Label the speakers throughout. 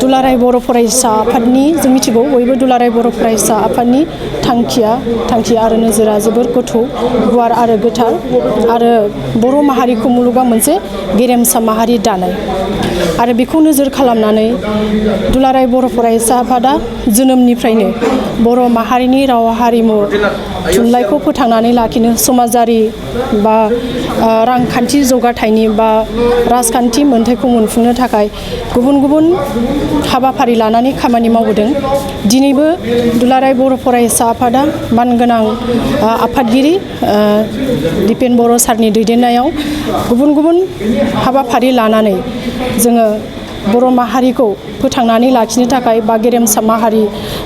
Speaker 1: दुलाराय बर' फरायसा आफादनि जों मिथिगौ बयबो दुलाराय बर' फरायसा आफादनि थांखि आरो नोजोरा जोबोर गोथौ गुवार आरो गोथार आरो बर' माहारिखौ मुलुगाव मोनसे गेरेमसा माहारि दानाय आरो बेखौ नोजोर खालामनानै दुलाराय बर' फरायसा आफादा जोनोमनिफ्रायनो बर' माहारिनि राव हारिमु थुनलाइखौ फोथांनानै लाखिनो समाजारि बा रांखान्थि जौगाथायनि बा राजखान्थि मोनथायखौ मोनफुंनो थाखाय गुबुन गुबुन हाबाफारि लानानै खामानि मावबोदों। दिनैबो दुलाराय बर' फरायसा आफादा मानगोनां आफादगिरि दिपेन बर' सारनि दैदेननायाव गुबुन गुबुन हाबाफारि लानानै जोङो बर' माहारिखौ फोथांनानै लाखिनो थाखाय बा गेरेमसा माहारि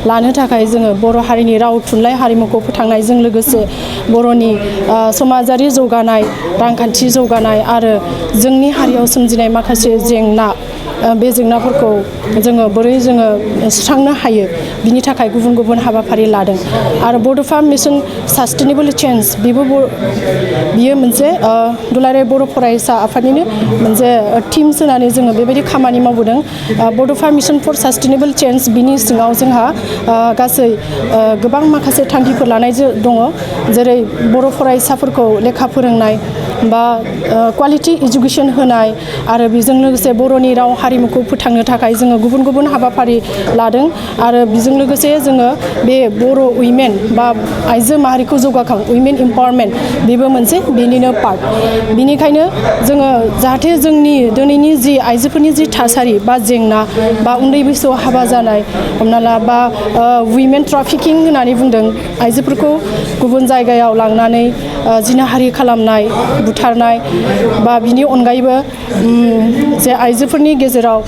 Speaker 1: लानो थाखाय जोङो बर' हारिनि राव थुनलाइ हारिमुखौ फोथांनायजों लोगोसे बर'नि समाजारि जौगानाय रांखान्थि जौगानाय आरो जोंनि हारियाव सोमजिनाय माखासे जेंना बे जेंनाफोरखौ जोङो बोरै जोङो सुस्रांनो हायो बिनि थाखाय गुबुन गुबुन हाबाफारि लादों आरो बड'फा मिशन सास्टेनेबल चेन्ज बियो मोनसे दुलाराय बर' फरायसा आफादनिनो मोनसे टिम सोनानै जोङो बेबायदि खामानि मावबोदों। बड'फा मिशन फर सास्टेनेबल चेन्ज बिनि सिङाव जोंहा गासै गोबां माखासे थांखिफोर लानाय दङ जेरै बर' फरायसाफोरखौ लेखा फोरोंनाय बा क्वालिटि इडुकेसन होनाय आरो बेजों लोगोसे बर'नि राव हारिमुखौ फोथांनो थाखाय जोङो गुबुन गुबुन हाबाफारि लादों आरो बेजों लोगोसे जोङो बे बर' उइमेन बा आइजो माहारिखौ जौगाखां उइमेन इम्पावारमेन्ट बेबो मोनसे बेनिनो पार्ट। बिनिखायनो जोङो जाहाथे जोंनि दिनैनि जि आइजोफोरनि जि थासारि बा जेंना बा उन्दै बैसोआव हाबा जानाय हमना ला बा उइमेन ट्राफिकिं होननानै बुंदों आइजोफोरखौ गुबुन जायगायाव लांनानै जिनाहारि खालामनाय बुथारनाय बा बिनि अनगायैबो जे आइजोफोरनि गेजेराव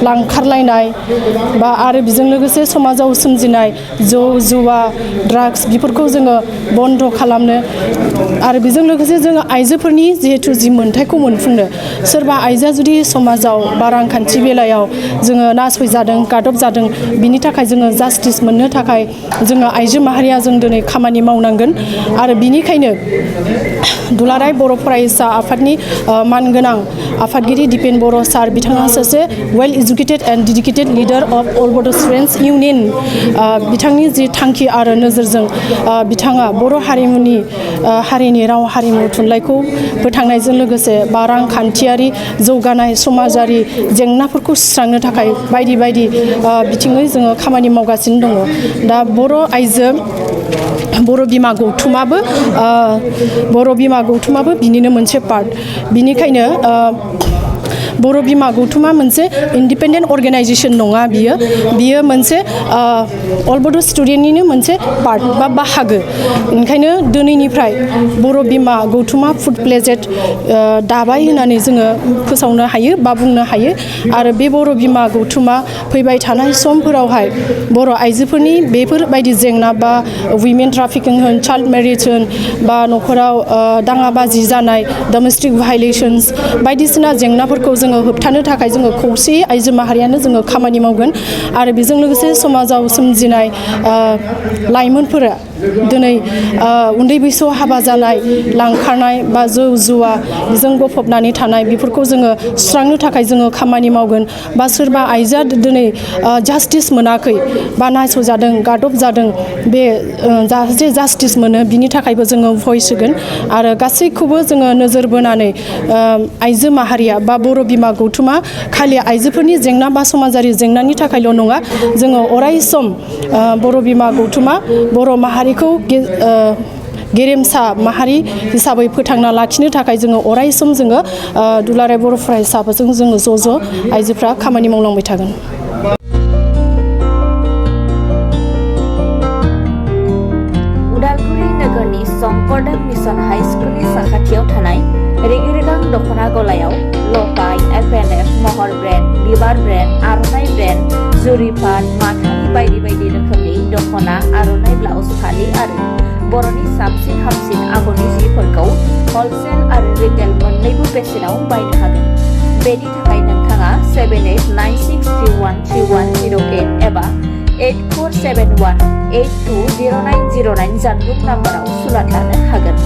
Speaker 1: लांखारलायनाय बा आरो बेजों लोगोसे समाजाव सोमजिनाय जौ जुवा ड्राग्स बेफोरखौ जोङो बन्द' खालामनो आरो बेजों लोगोसे जोङो आइजोफोरनि जिहेथु जि मोनथायखौ मोनफुंनो सोरबा आइजोआ जुदि समाजाव बा रांखान्थि बेलायाव जोङो नासयजादों गादबजादों बिनि थाखाय जोङो जास्टिस मोननो थाखाय जोङो आइजो माहारिया जों दिनै खामानि मावनांगोन आरो बिनिखायनो दुलाराय बर' फरायसा आफादनि मानगोनां आफादगिरि दिपेन बर' सार बिथाङा सासे well educated and dedicated leader of all Bodo' students union बिथांनि जि थांखि आरो नोजोरजों बिथाङा बर' हारिनि राव हारिमु थुनलाइखौ फोथांनायजों लोगोसे बा रांखान्थियारि जौगानाय समाजारि जेंनाफोरखौ सुस्रांनो थाखाय बायदि बायदि बिथिङै जोङो खामानि मावगासिनो दङ। दा बर' बिमा गौथुमाबो बिनिनो मोनसे पार्ट। बिनिखायनो बर' बिमा गौथुमा मोनसे इन्डिपेन्डेन्ट अर्गेनाइजेसन नङा बियो मोनसे अल बड' स्टुडेन्टनिनो मोनसे पार्ट बा बाहागो। ओंखायनो दिनैनिफ्राय बर' बिमा गौथुमा फुड प्लेजेट दाबाय होननानै जोङो फोसावनो हायो बा बुंनो हायो आरो बे बर' बिमा गौथुमा फैबाय थानाय समफोरावहाय बर' आइजोफोरनि बेफोरबायदि जेंना बा उइमेन ट्राफिकिं होन चाइल्ड मेरिज होन बा न'खराव दाङाबाजि जानाय डमेस्टिक भायलेसन्स बायदिसिना जेंनाफोरखौ जोङो होबथानो थाखाय जोङो खौसेयै आइजो माहारियानो जोङो खामानि मावगोन आरो बेजों लोगोसे समाजाव सोमजिनाय लाइमोनफोरा दिनै उन्दै बैसोआव हाबा जानाय लांखारनाय बा जौ जुवा बेजों गफबनानै थानाय बेफोरखौ जोङो सुस्रांनो थाखाय जोङो खामानि मावगोन बा सोरबा आइजोआ दिनै जास्टिस मोनाखै बा नासयजादों गादबजादों बे जाहाथे जास्टिस मोनो बिनि थाखायबो जोङो भइस होगोन आरो गासैखौबो जोङो नोजोर बोनानै आइजो माहारिया बा बर' बिमा गौथुमा खालि आइजोफोरनि जेंना बा समाजारि जेंनानि थाखायल' नङा जोङो अराय सम बर' बिमा गौथुमा बर' माहारिखौ गेरेमसा माहारि हिसाबै फोथांना लाखिनो थाखाय जोङो अराय सम जोङो दुलाराय बर' फरायसाफोरजों जोङो ज' आइजोफ्रा खामानि मावलांबाय थागोन।
Speaker 2: उदालगुरि नोगोरनि शंकरदेव मिशन हाई स्कुलनि साखाथियाव थानाय रेगे-रेगां दख'ना गलायाव लफाय, FNF, महर ब्रेन्ड, बिबार ब्रेन्ड, आर'नाइ ब्रेन्ड, जुरिपाट, माथानि बायदि बायदि रोखोमनि दख'ना, आर'नाइ ब्लाउस, फालि आरो बर'नि साबसिन हामसिन आगरनि जिफोरखौ हलसेल आरो रिटेल मोन्नैबो बेसेनाव बायनो हागोन। बेनि थाखाय नोंथाङा 7896313108 एबा 8471820909 जानबुं नाम्बाराव सुलाद लानो हागोन।